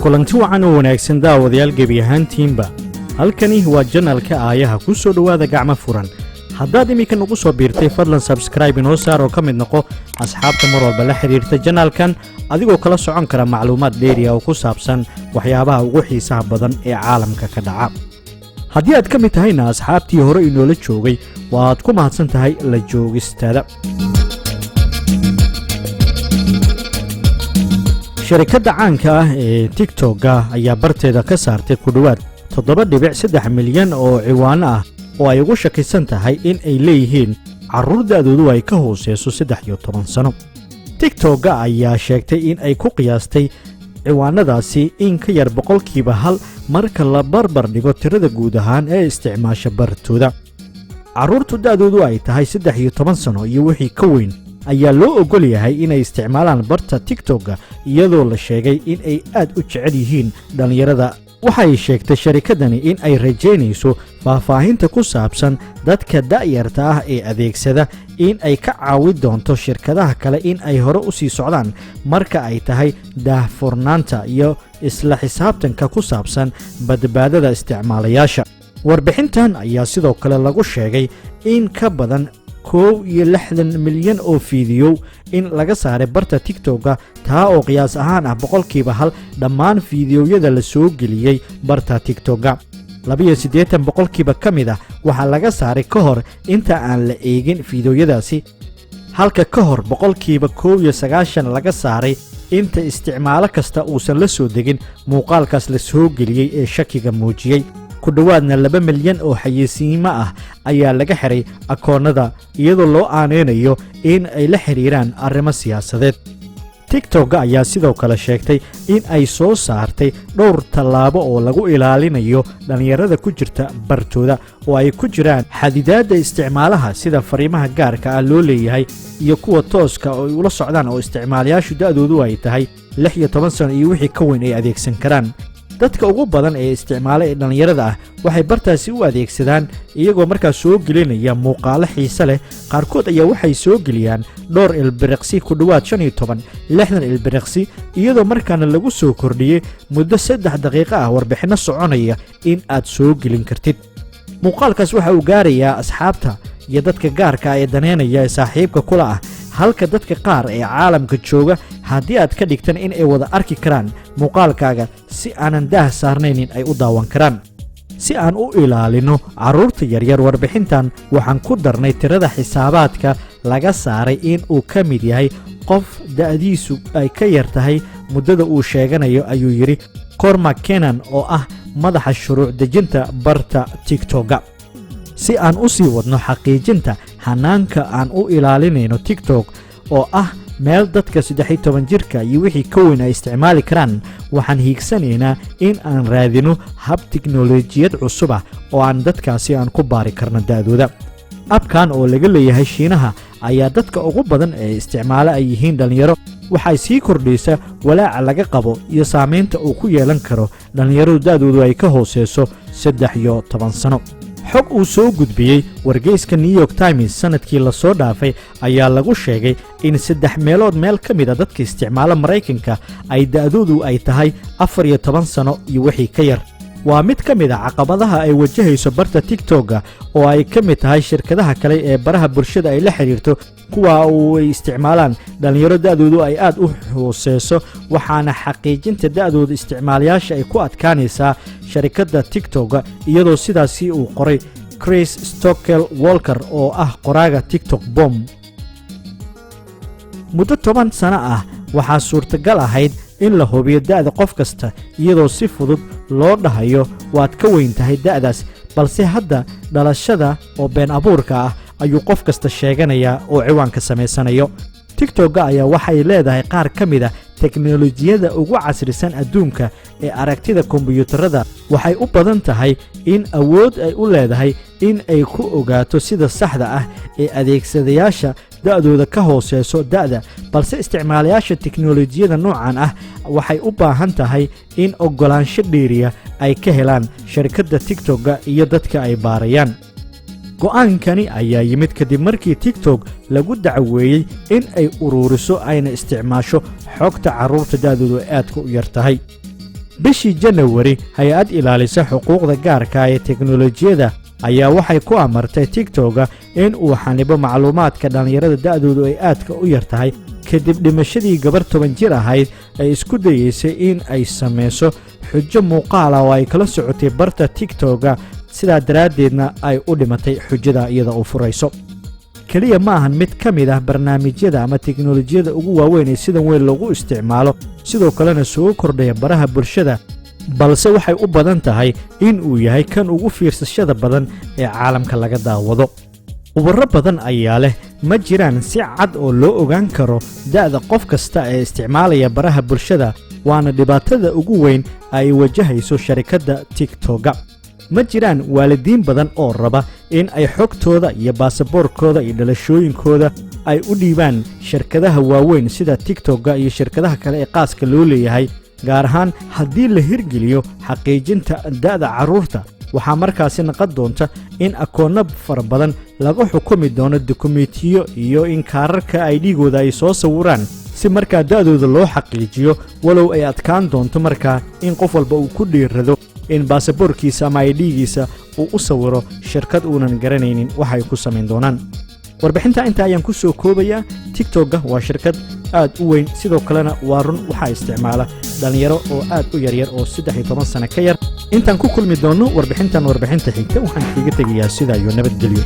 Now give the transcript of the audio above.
Kulanti wacan oo wanaagsan, daawadayaal gebi ahaantiinba. Halkani waa channelka Aayaha. Ku soo dhowaada gacmo furan. Haddaad iminka nagu soo biirtay, fadlan subscribe inoo saar oo ka mid noqo asxaabta mar walba la xidhiirta channelkan, adigoo kala socon kara macluumaad dheeriya oo ku saabsan waxyaabaha ugu xiisaha badan ee caalamka ka dhaca. Haddii aad ka mid tahayna asxaabtii hore inoola joogay, waad ku mahadsan tahay la joogistaada. Sharikadda caanka ah ee TikTok-ga ayaa barteeda ka saartay ku dhowaad 7.3 milyan oo ciwaano ah oo ay ugu shakisan tahay in ay leeyihiin carruur da'doodu ay ka hooseyso 13 sano. TikTok-ga ayaa sheegtay in ay ku qiyaastay ciwaanadaasi in ka yar 1% marka la barbar dhigo tirada guud ahaan ee isticmaasha bartooda. Carruurtu da'doodu ay tahay 13 sano iyo wixii ka weyn ayaa loo oggol yahay inay isticmaalaan barta TikTok-ga, iyadoo la sheegay in ay aad u jecel yihiin dhallinyarada. Waxay sheegtay sharikadani in ay rajaynayso faahfaahinta ku saabsan dadka da'yarta ah ee adeegsada in ay ka caawi doonto shirkadaha kale in ay hore u sii socdaan marka ay tahay daahfurnaanta iyo isla xisaabtanka ku saabsan badbaadada isticmaalayaasha. Warbixintan ayaa sidoo kale lagu sheegay in ka badan 61 milyan oo fiidiyow in laga saaray barta TikTok-ga, taa oo qiyaas ahaan ah 1% dhammaan fiidiyowyada la soo geliyey barta TikTok-ga. 82% ka mid ah waxaa laga saaray ka hor inta aan la eegin fiidiyowyadaasi, halka ka hor 91% laga saaray inta isticmaalo kasta uusan la soo degin muuqaalkaas la soo geliyey ee shakiga muujiyey. Ku dhowaadna 2 milyan oo xayeysiimo ah ayaa laga xiray akoonnada, iyadoo loo aaneynayo in ay la xidhiiraan arrimo siyaasadeed. TikTok ayaa sidoo kale sheegtay in ay soo saartay dhowr tallaabo oo lagu ilaalinayo dhallinyarada ku jirta bartooda, oo ay ku jiraan xadidaadda isticmaalaha, sida fariimaha gaarka ah loo leeyahay iyo kuwa tooska oo ay ula socdaan, oo isticmaalayaashu da'doodu ay tahay 16 sano iyo wixii ka weyn ay adeegsan karaan. Dadka ugu badan ee isticmaala ee dhallinyarada ah waxay bartaasi u adeegsadaan iyagoo markaas soo gelinaya muuqaalo xiise leh. Qaarkood ayaa waxay soo geliyaan dhowr ilbiriqsi, ku dhowaad 15, 60 ilbiriqsi, iyadoo markaana lagu soo kordhiyey muddo 3 daqiiqo ah warbixinno soconaya in aad soo gelin kartid. Muuqaalkaas waxa uu gaarayaa asxaabta iyo dadka gaarka ah ee daneynaya ee saaxiibka kula ah, halka dadka qaar ee caalamka jooga haddii aad ka dhigtan in ay wada arki karaan muuqaalkaaga, si aanan daah saarnaynin ay u daawan karaan. Si aan u ilaalino carruurta yaryar, warbixintan waxaan ku darnay tirada xisaabaadka laga saaray in uu ka mid yahay qof da'diisu ay ka yar tahay muddada uu sheeganayo, ayuu yidhi Cormac Kenan oo ah madaxa shuruuc dejinta barta TikTok-ga. Si aan u sii wadno xaqiijinta hanaanka aan u ilaalinayno TikTok, oo ah meel dadka 13 jirka iyo wixii ka weyn ay isticmaali karaan, waxaan hiigsanaynaa in aan raadino hab tiknolojiyad cusub ah oo aan dadkaasi aan ku baari karno da'dooda. App-kan oo laga leeyahay Shiinaha ayaa dadka ugu badan ee isticmaalo ay yihiin dhallinyaro. Waxay sii kordhaysa walaaca laga qabo iyo saamaynta uu ku yeelan karo dhallinyaradu da'doodu ay ka hooseyso 13 sano. Xog uu soo gudbiyey wargeyska New York Times sanadkii lasoo dhaafay ayaa lagu sheegay in saddex meelood meel ka mid a dadka isticmaala Maraykanka ay da'doodu ay tahay 14 sano iyo wixii ka yar. Waa mid ka mid a caqabadaha ay wajahayso barta TikTok-ga, oo ay ka mid tahay shirkadaha kale ee baraha bulshada ay la xidhiirto, kuwa uu ay isticmaalaan dhallinyaro da'doodu ay aad u hooseyso. Waxaana xaqiijinta da'dooda isticmaalayaasha ay ku adkaanaysaa sharikadda TikTok-ga, iyadoo sidaasi uu qoray Chris Stockel Walker oo ah qoraaga TikTok Bomb. Muddo 10 sano ah waxaa suurtagal ahayd in la hubiyo da'da qof kasta, iyadoo si fudud loo dhahayo waad ka weyn tahay da'daas, balse hadda dhalashada oo been abuurka ah ayuu qof kasta sheeganayaa oo ciwaanka samaysanayo. TikTok-ga ayaa waxay leedahay qaar ka mid a teknolojiyadda ugu casrisan adduunka ee aragtida kombiyuutarada. Waxay u badan tahay in awood ay u leedahay in ay ku ogaato sida saxda ah ee adeegsadayaasha da'dooda ka hooseyso da'da, balse isticmaalayaasha teknolojiyada noocan ah waxay u baahan tahay in oggolaansho dheeriya ay ka helaan sharikadda TikTok-ga iyo dadka ay baarayaan. Go'aankani ayaa yimid kadib markii TikTok lagu dacweeyey in ay uruuriso ayna isticmaasho xogta carruurta da'doodu aadka u yar tahay. Bishii Janawari, hay-ad ilaalisa xuquuqda gaarka ee teknolojiyadda ayaa waxay ku amartay TikToga in uu xanibo macluumaadka dhallinyarada da'doodu ay aadka u yar tahay, kadib dhimashadii gabar 10 jir ahayd ay isku dayeysay in ay samayso xujo muuqaala oo ay kala socotay barta TikToga, sidaa daraaddeedna ay u dhimatay xujada iyada u furayso. Keliya ma ahan mid ka mid ah barnaamijyada ama teknolojiyadda ugu waaweyn ee sidan weyn loogu isticmaalo, sidoo kalena soo kordhaya baraha bulshada, balse waxay u badan tahay in uu yahay kan ugu fiirsashada badan ee caalamka laga daawado. Khubaro badan ayaa leh ma jiraan si cad oo loo ogaan karo da'da qof kasta ee isticmaalaya baraha bulshada, waana dhibaatada ugu weyn ay wajahayso sharikadda TikToga. Ma jiraan waalidiin badan oo raba in ay xogtooda iyo baasaboorkooda iyo dhalashooyinkooda ay u dhiibaan shirkadaha waaweyn sida TikToga iyo shirkadaha kale ee qaaska loo leeyahay, gaar ahaan haddii la hirgeliyo xaqiijinta da'da carruurta. Waxaa markaasi naqon doonta in akoonno fara badan laga xukumi doono dukumentiyo iyo in kaararka ID-gooda ay soo sawiraan si markaa da'dooda loo xaqiijiyo, walow ay adkaan doonto markaa in qof walba uu ku dhiirrado in baasaboorkiisa ama ID-giisa uu u sawiro shirkad uunan garanaynin waxay ku samayn doonaan. Warbixinta intaa ayaan ku soo koobayaa. TikTokga waa shirkad aad u weyn, sidoo kalena waa run waxaa isticmaala dhallinyaro oo aad u yaryar oo 13 sano ka yar. Intaan ku kulmi doonno warbixintan warbixinta xigta, waxaan kaga tegayaa sidaa iyo nabadgelyo.